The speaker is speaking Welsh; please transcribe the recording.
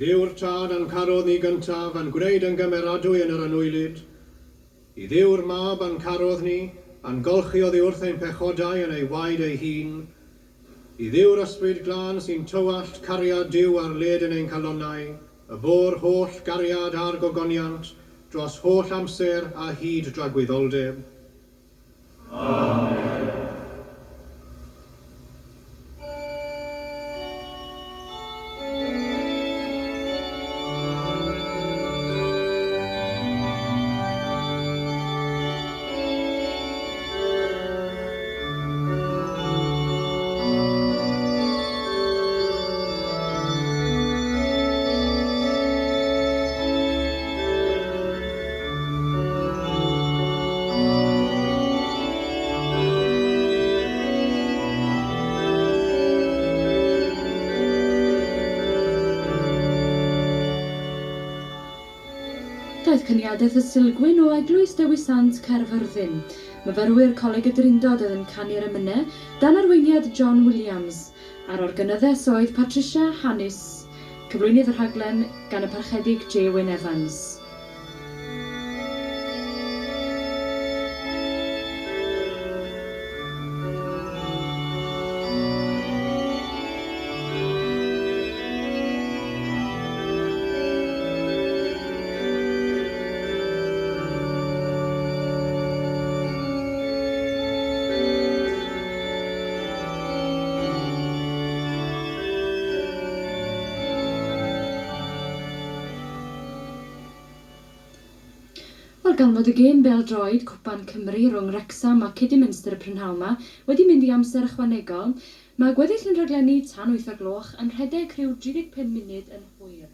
Dduw'r Tad a'n carodd ni gyntaf, a'n gwneud yn gymeradwy yn yr anwylyd. I Dduw'r Mab a'n carodd ni, a'n golchi oddi wrth ein pechodau yn ei waed ei hun. I Dduw'r Ysbryd Glân sy'n tywallt cariad Duw ar led yn ein calonnau, y bo'r holl gariad a'r gogoniant dros holl amser a hyd dragwyddoldeb. Amen. Daeth cyniadaeth y Sulgwyn o Eglwys Dewi Sant, Caerfyrddin. Myfyrwyr Coleg y Drindod oedd yn canu'r emynau, dan arweiniad John Williams, a'r organyddes oedd Patricia Hannis. Cyflwynydd y rhaglen gan y Parchedig J Wyn Evans. Wel, gan fod y gêm bêl-droed Cwpan Cymru rhwng Wrecsam a Kidderminster y prynhawn 'ma wedi mynd i amser ychwanegol, mae gweddill ein rhaglenni tan wyth o'r gloch yn rhedeg rhyw 35 munud yn hwyr.